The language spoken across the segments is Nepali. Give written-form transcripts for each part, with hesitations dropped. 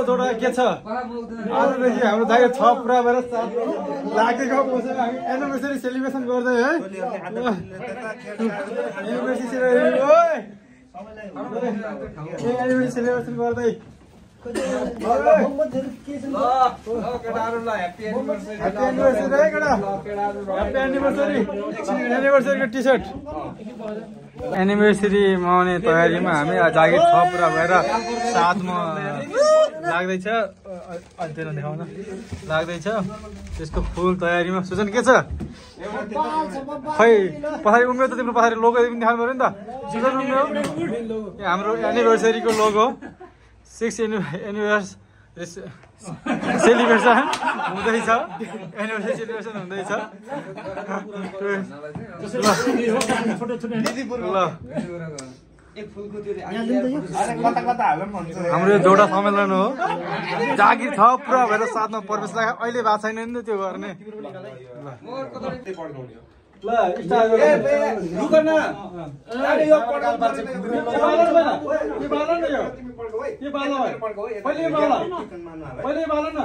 जोडा के छ आजदेखि हाम्रो जागिर 6 पुरा भएर 7 लागेको बसेर हामी एनिभर्सरी सेलिब्रेसन गर्दै है एनिभर्सरी सेलिब्रेसन ओइ एनिभर्सरी सेलिब्रेसन गर्दै एनिभर्सरीको टी सर्ट एनिभर्सरी मनाउने तयारीमा हामी जागिर 6 पुरा भएर 7 मा लाग्दैछ अध्ययन देखाउन लाग्दैछ त्यसको फुल तयारीमा सुजन के छ खै पछाडि उम्मेद त तिम्रो पछाडि लोगो पनि देखाउनु पर्यो नि त सुजन उम्मेद हाम्रो एनिभर्सरीको लोगो 6 एनिभर्सरी सेलिब्रेसन हुँदैछ एनिभर्सरी सेलिब्रेसन हुँदैछ हाम्रो जोडा सम्मेलन हो जागिर 6 पुरा भएर 7 मा प्रवेश लाग्यो अहिले भएको छैन नि त्यो गर्ने ल स्टार्ट रुक न अरे यो पडल पर्छ के बालन न यो के बालन पहिले बालन पहिले बालन न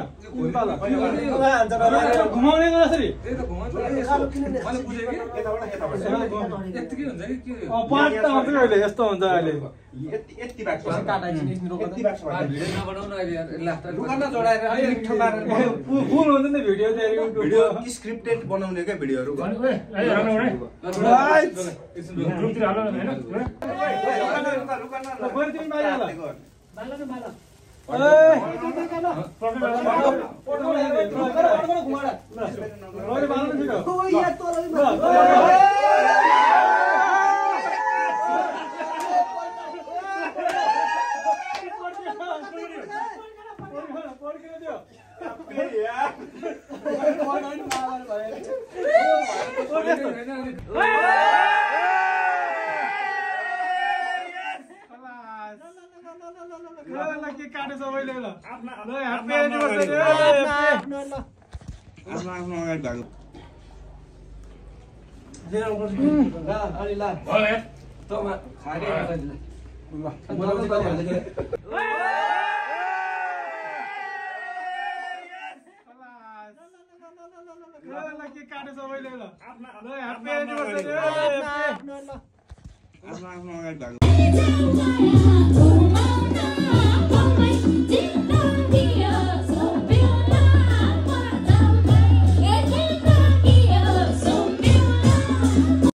घुमाउने कसरी त्यही त घुमाउँछु मैले बुझे कि यताबाट यतिकै हुन्छ कि के पार्ट त हुन्छ अहिले यस्तो हुन्छ अहिले यति भाग काटाइदिनु यति भाग भिडियो नबनाउन अहिले यार रुक न जोडाएर अलि ठोका फुल हुन्छ नि भिडियो चाहिँ भिडियो स्क्रिप्टेड बनाउने के भिडियोहरु Hello.